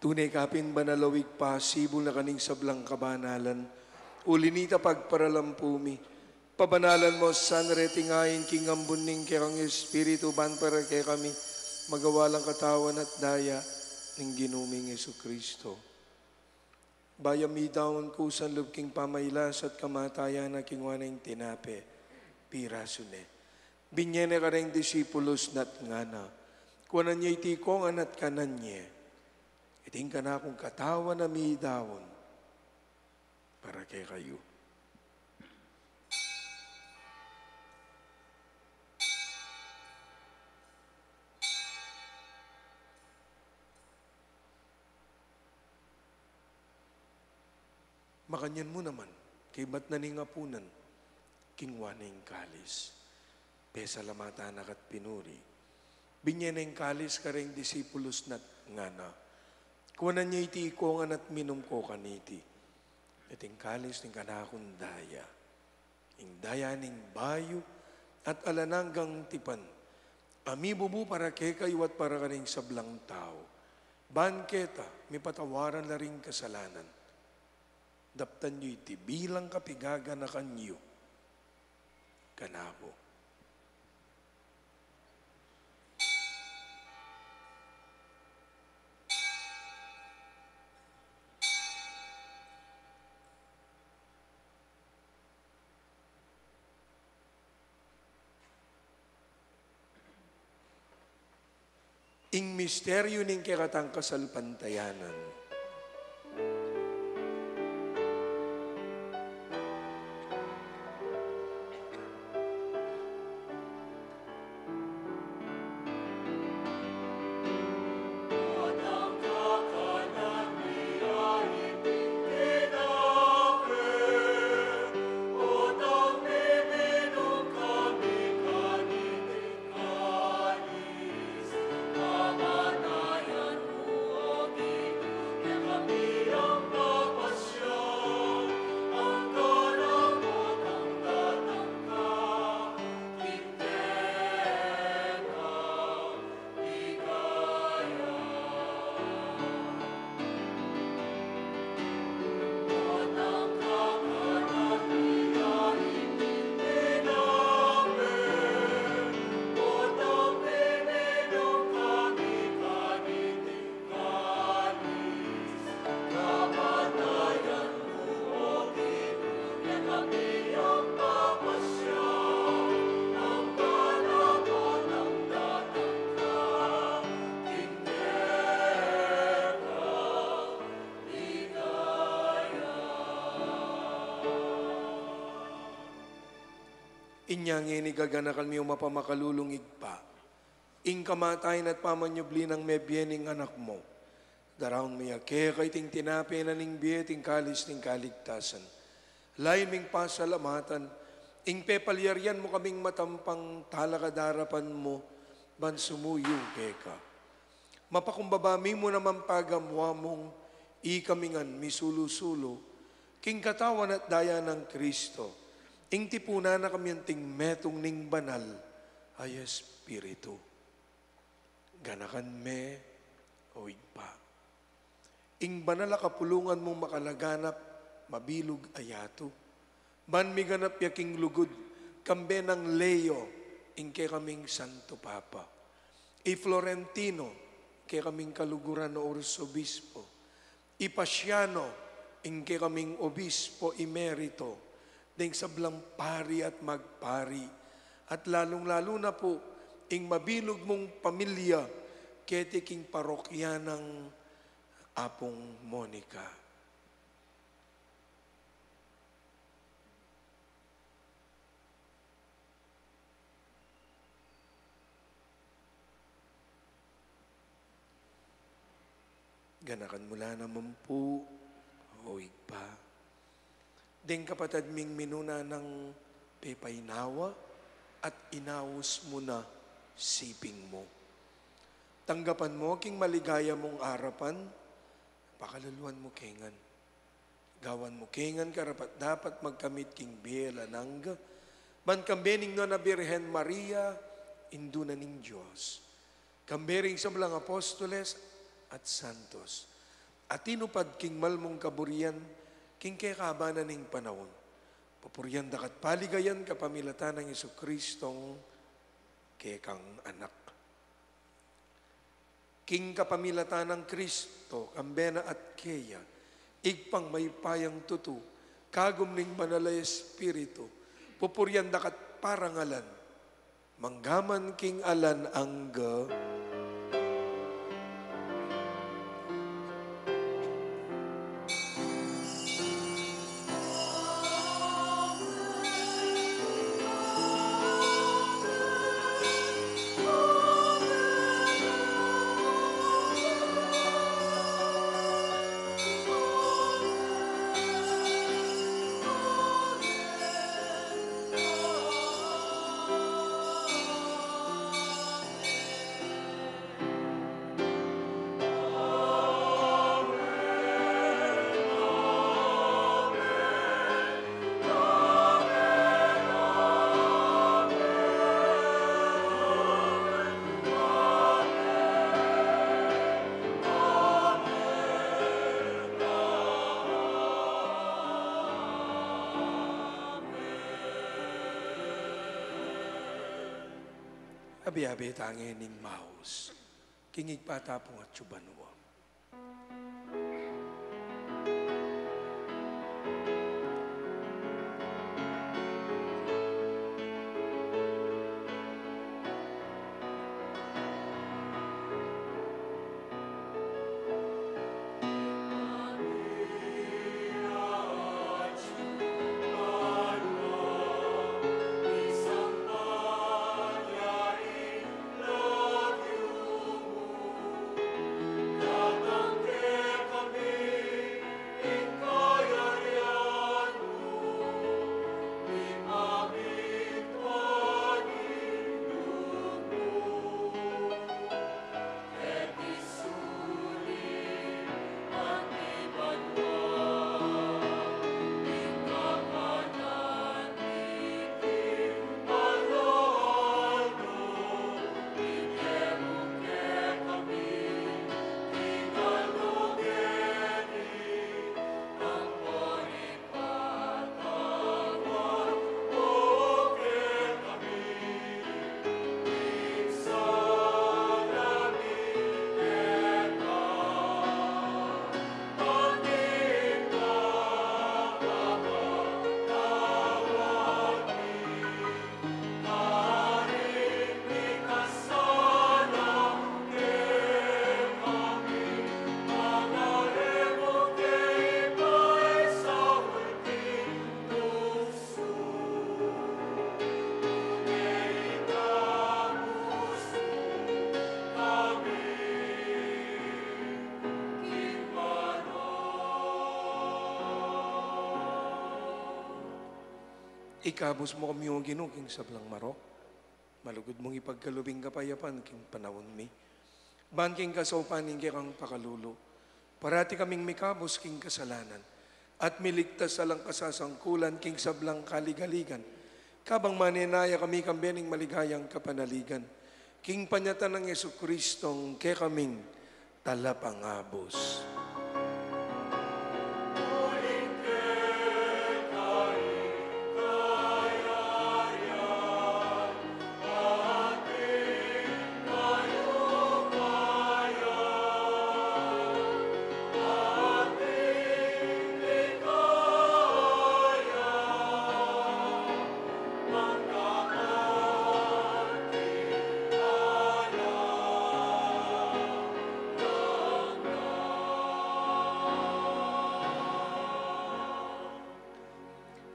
Tune ka pin banal, o Ibpa, sibul na ka ning sablang kabanalan. Uli nita pagparalampu mi, pabanalan mu sana reting ain king ambun ning kekang Espiritu, ban para kekami magawa lang katawan at daya ning Ginu ming Jesucristo. Bayu midaun kusa lub king pamailas at kamatayan na, kinua ne ing tinape, pirasu ne, binye ne kareng disipulus na at ngana: Kuanan ye iti ikong ngan at kanan ye. Iti ing kanakung katawan a midaun para kekayu. Makanyan mu naman, kaybat na ning apunan, kinua ne ing kalis, pesalamatan na ka at pinuri, binye ne ing kalis kareng disipulus na at ngana: Kuanan ye iti ikong ngan at minum ko kaniti. Iti ing kalis ning kanakung daya, ing daya ning bayu at alang anggang tipan, a mibubu para kekayu at para karing sablang tau, ban keta mipatawaran la ring kasalanan. Daptan yu iti bilang kapigaganakan yu kanaku. Ing misteryu ning kekatang kasalpantayanan. Inya ngeni gaganakan mi, O mapamakalulung Ibpa, ing kamatayan at pamanyubli nang mebie ning Anak mu. Daraun mi keka iting tinape na ning bie, iting kalis ning kaligtasan. Lalu ming pasalamatan ing pepalyarian mu kaming matampang talakad king arapan mu ban sumuyu keka. Mapakumbaba mi mu naman pagamuan mung ikami ngan misulu-sulu king katawan at daya nang Kristo, ing tipunan na kami anting metung ning Banal a Espiritu. Ganakan me, O Ibpa, ing banal a kapulungan mung makalaganap, mabilug a yatu, ban miganap ya king lugud, kambe nang Leo, ing kekaming Santo Papa, i Florentino, ing kekaming kaluguran a Arsobispo, i Paciano, ing kekaming Obispo Emerito, deng sablang pari at magpari, at lalung-lalu na pu ing mabilug mung pamilya keti king parokya nang Apung Monica. Ganakan mu la naman pu, O Ibpa, deng kapatad ming minuna nang pepainawa at inaus mu na siping mu. Tanggapan mu king maligaya mung arapan, pakalaluan mu ke ngan. Gawan mu ke ngan karapat-dapat magkamit king bie alang angga, ban kambe ning Nuan a Birhen Maria, Indu na ning Dios, kambe ring sablang apostoles at santos a tinupad king mal mung kaburian king kekaban na ning panaun, pupurian daka at paligayan kapamilatan nang Jesucristong kekang Anak. King kapamilatan nang Kristo, kambe na at keya, Ibpang mayupayang tutu, kagum ning Banal a Espiritu, pupurian daka at parangalan, manggaman king alang angga. Abe-abe ta ngening maus king Ibpa ta pung atsu banua. Ikabus mu kami, O Ginu, king sablang marok. Malugud mung ipagkalub ing kapayapan king panaun mi. Ban king kasaupan ning kekang pakalulu, parati kaming mikabus king kasalanan at miligtas alang kasasangkulan king sablang kaligaligan. Kabang manenaya kami kambe ning maligayang kapanaligan king panyatang nang Jesucristong kekaming Talapangabus.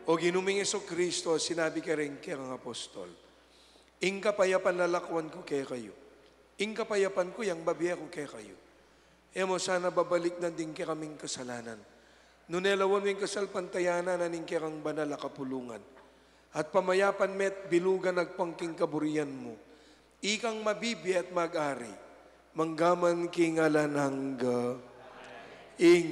O Ginu ming Jesucristo, sinabi ke ring kekang apostol, "Ing kapayapan lalakwan ku kekayu, ing kapayapan ku yang babie ku kekayu." E mu sana babalikdan ding kekaming kasalanan, nune lawan mu ing kasalpantayanan na ning kekang banal a kapulungan at pamayapan me't bilugan agpang king kaburian mu. Ikang mabibie at mag-ari manggaman king alang angga. Ing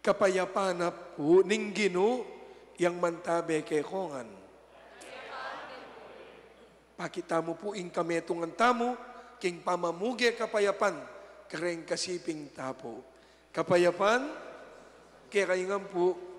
kapayapan na pu ning Ginu yang mantabe kekongan. Pakit tamu pu ing kametungan tamu king pamamuge kapayapan kareng kasiping tapu. Kapayapan kekayu ngan pu.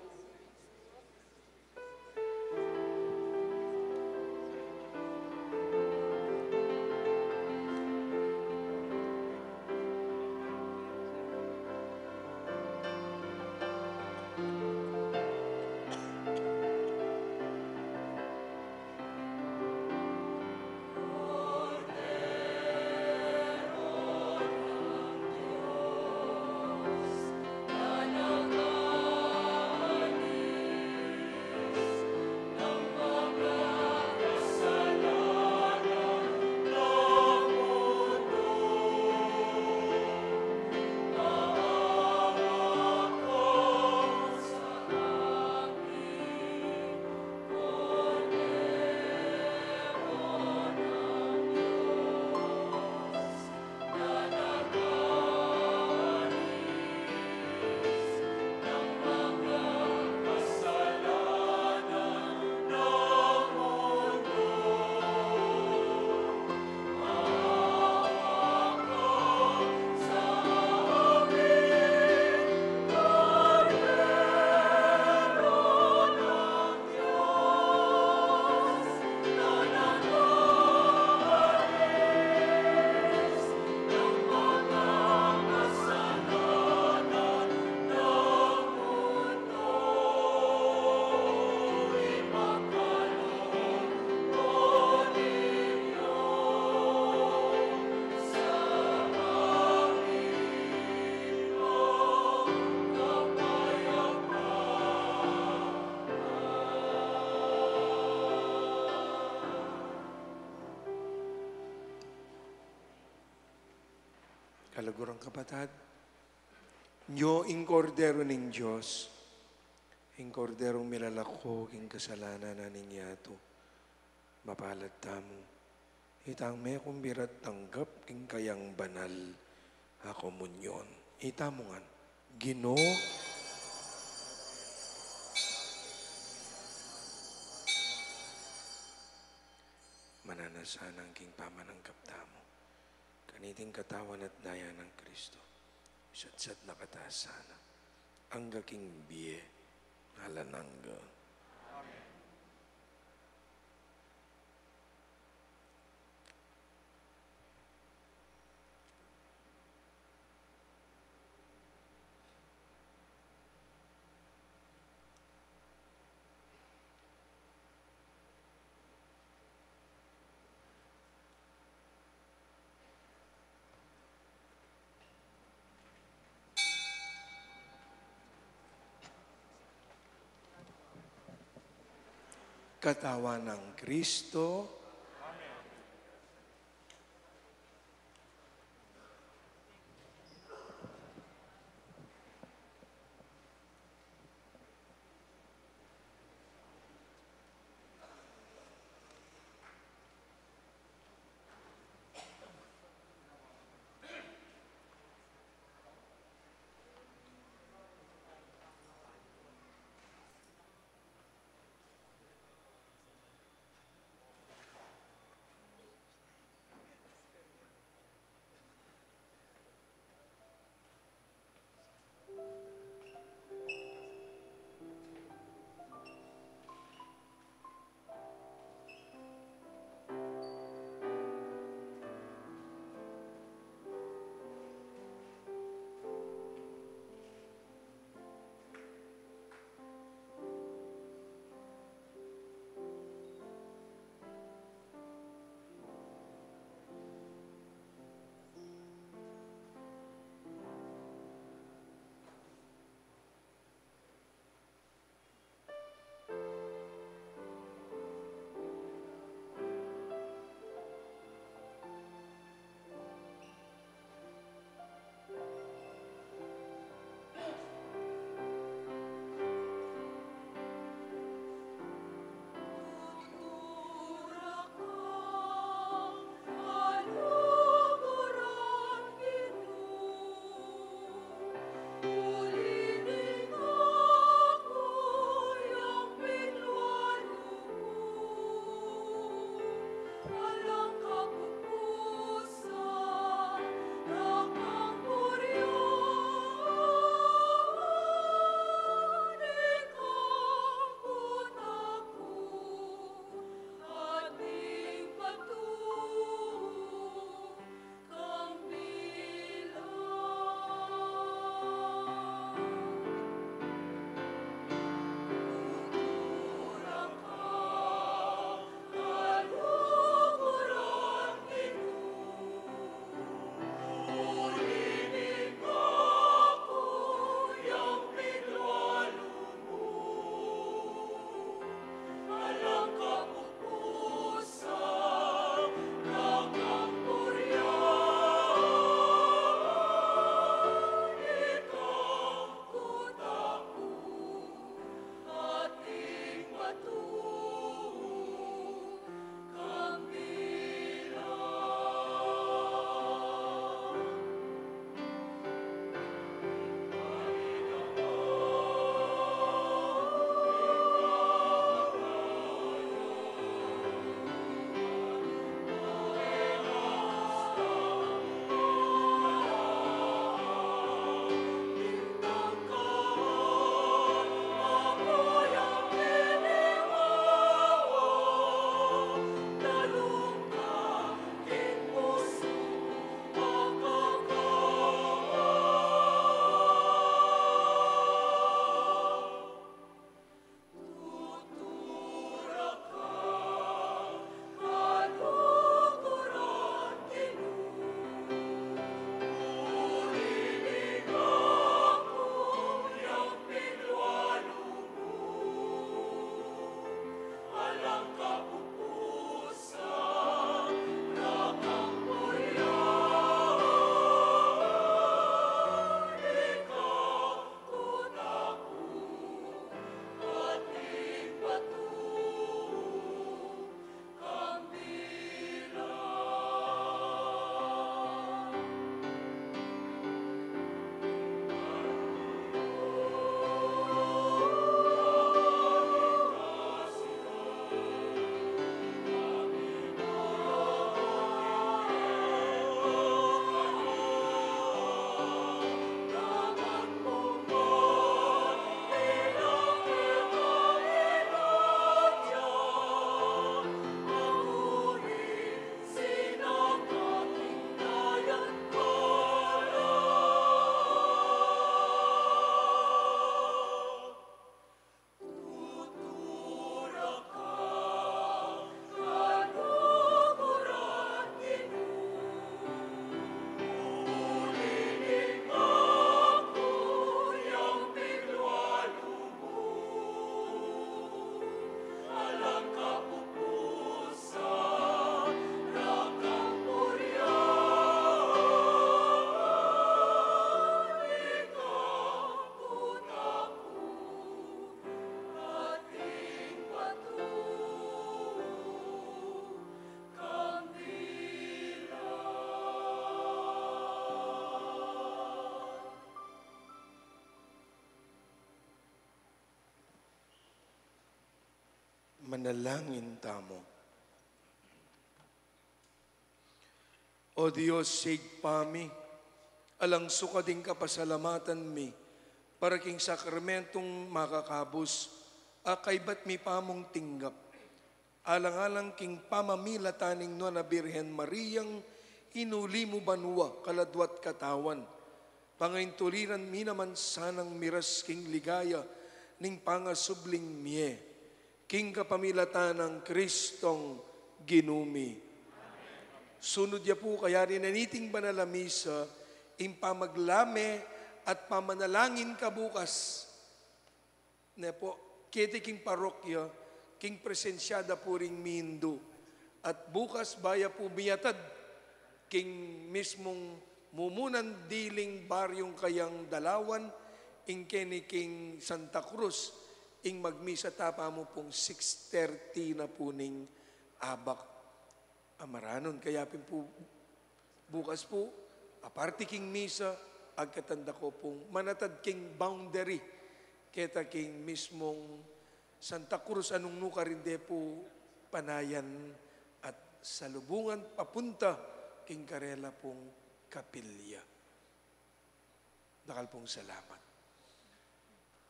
Kaluguran, kapatad, nyo ing Kordero ning Dios, ing Korderong milalako king kasalanan na ning yatu. Mapalad tamu itang mekumbira't tanggap king kayang banal a komunyon. Itamu ngan, Ginu, mananu sana king pamananggap tamu kaniting katawan at daya nang Kristo, misatsat na kata sana angga king bie alang angga. Amen. Katawan nang Kristo. Manalangin tamu. O Dios, Ibpa mi, alang sukat ing kapasalamatan mi para king sakramentong makakabus a kaybat mi pa mung tinggap. Alang-alang king pamamilatan ning Nuan a Birhen Mariang inuli mu banua, kaladwa't katawan, pangaintuliran mi naman sanang miras king ligaya ning pangasubling mie, king kapamilatan nang Kristong Ginu mi. Sunud ya pu kaya rin niting banal a misa, ing pamaglame at pamanalangin kabukas. Ne pu, keti king parokya, king presensyada pu ring mindu. At bukas baya pu miyatad king mismung mumunan diling baryung kayang Dalawan, ing keni king Santa Cruz, ing magmisa ta pa mu pung six thirty na pu ning abak. Amaranun kaya pin pu bukas pu, aparte king misa, agkatan da ko pung manatad king boundary, keta king mismung Santa Cruz, anung nukarin de pu panayan at salubungan papunta king karela pung kapilya. Dakal pung salamat.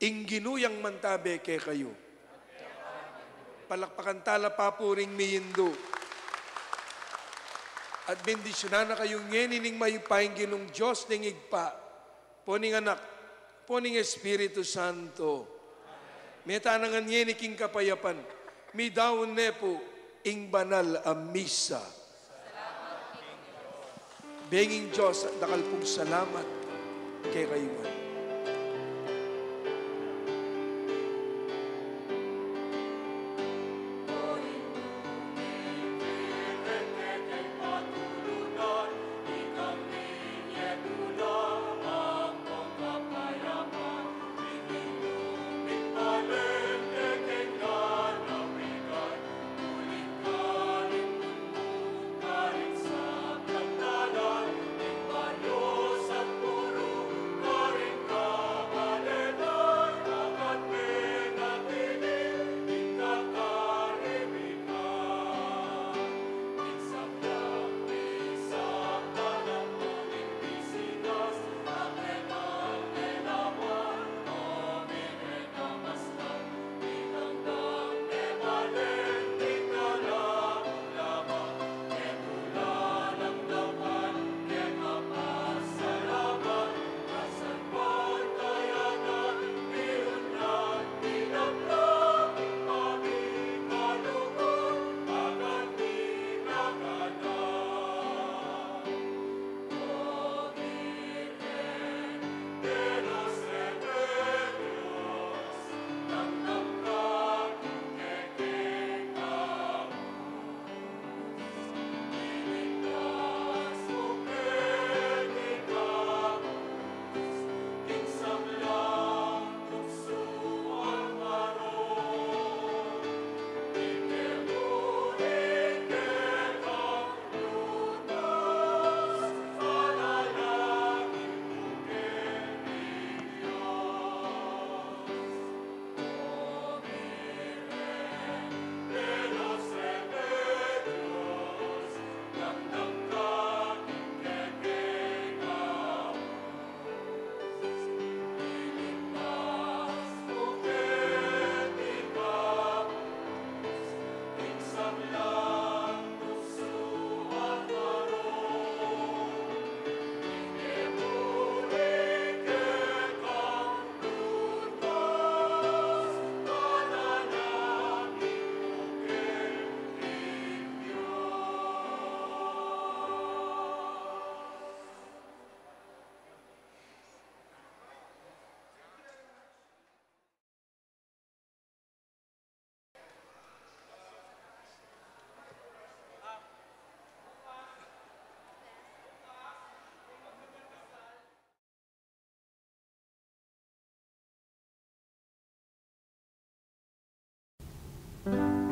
Ing Ginu yang mantabe kekayu. Palakpakan tala pa pu ring mindu. At bendisyunan na kayu ngeni ning mayupayang Ginung Dios ning Ibpa, pu ning Anak, pu ning Espiritu Santo. Meta na ngan ngeni king kapayapan, midaun ne pu ing banal a misa. Benging Dios, dakal pung salamat kekayu ngan.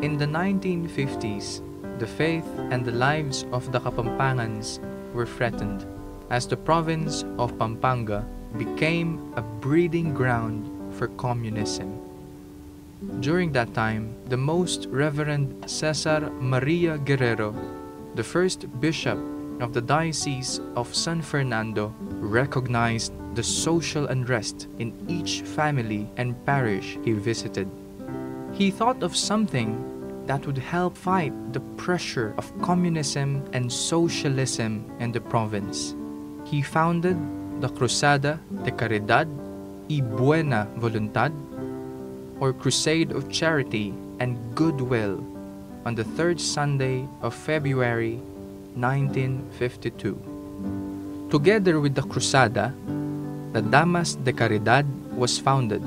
In the nineteen fifties, the faith and the lives of the Kapampangans were threatened as the province of Pampanga became a breeding ground for communism. During that time, the Most Reverend Cesar Maria Guerrero, the first bishop of the Diocese of San Fernando, recognized the social unrest in each family and parish he visited. He thought of something that would help fight the pressure of communism and socialism in the province. He founded the Cruzada de Caridad y Buena Voluntad, or Crusade of Charity and Goodwill, on the third Sunday of February nineteen fifty-two. Together with the Cruzada, the Damas de Caridad was founded,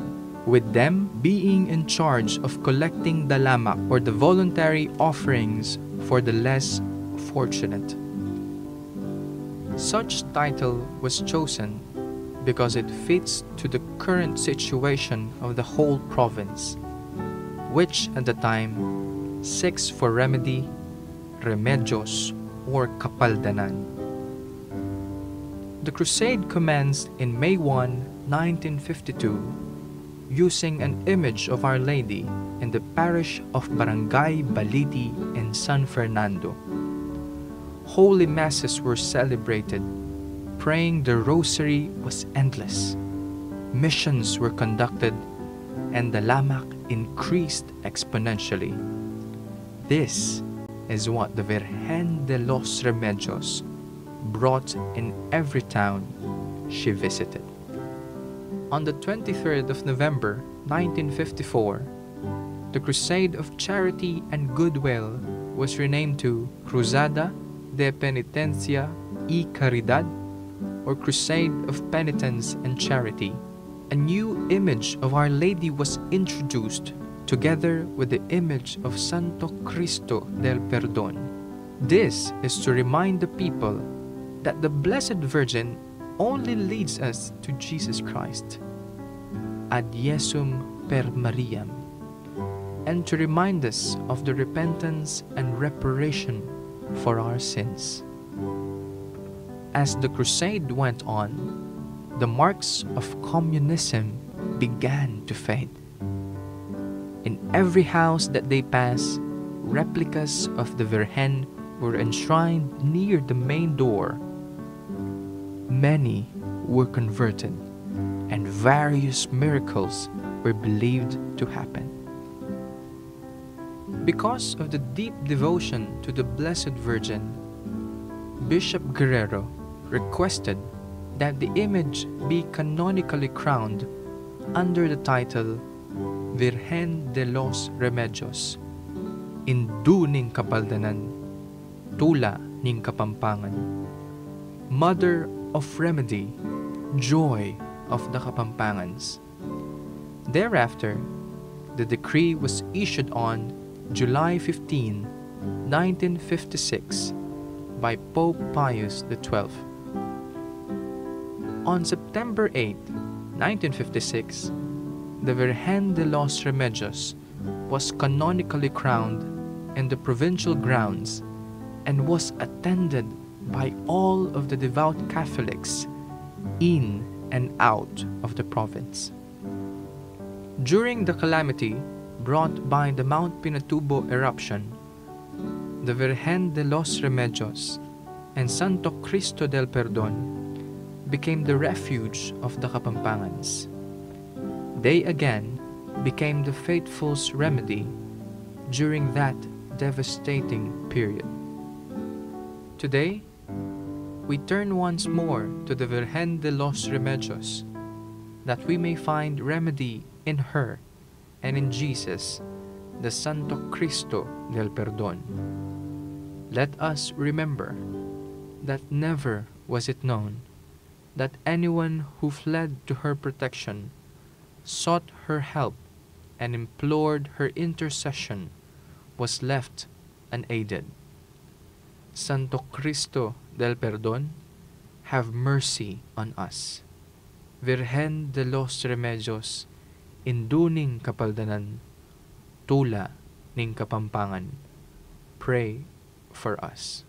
with them being in charge of collecting the lamak, or the voluntary offerings for the less fortunate. Such title was chosen because it fits to the current situation of the whole province, which at the time seeks for remedy, remedios, or kapaldanan. The crusade commenced in May one, nineteen fifty-two, using an image of Our Lady in the parish of Barangay Baliti in San Fernando. Holy masses were celebrated, praying the rosary was endless, missions were conducted, and the lamak increased exponentially. This is what the Virgen de los Remedios brought in every town she visited. On the twenty-third of November nineteen fifty-four, the Crusade of Charity and Goodwill was renamed to Cruzada de Penitencia y Caridad, or Crusade of Penitence and Charity. A new image of Our Lady was introduced, together with the image of Santo Cristo del Perdon. This is to remind the people that the Blessed Virgin only leads us to Jesus Christ, ad Iesum per Mariam, and to remind us of the repentance and reparation for our sins. As the crusade went on, the marks of communism began to fade. In every house that they passed, replicas of the Virgen were enshrined near the main door. Many were converted, and various miracles were believed to happen. Because of the deep devotion to the Blessed Virgin, Bishop Guerrero requested that the image be canonically crowned under the title Virgen de los Remedios, Indu ning Kapaldanan, Tula ning Kapampangan, Mother of Remedy, Joy of the Kapampangans. Thereafter, the decree was issued on July fifteenth, nineteen fifty-six, by Pope Pius the twelfth. On September eighth, nineteen fifty-six, the Virgen de los Remedios was canonically crowned in the provincial grounds and was attended by all of the devout Catholics in and out of the province. During the calamity brought by the Mount Pinatubo eruption, the Virgen de los Remedios and Santo Cristo del Perdon became the refuge of the Kapampangans. They again became the faithful's remedy during that devastating period. Today, we turn once more to the Virgen de los Remedios, that we may find remedy in her and in Jesus, the Santo Cristo del Perdon. Let us remember that never was it known that anyone who fled to her protection, sought her help, and implored her intercession was left unaided. Santo Cristo del Perdon, have mercy on us. Virgen de los Remedios, Indu ning Kapaldanan, Tula ning Kapampangan, pray for us.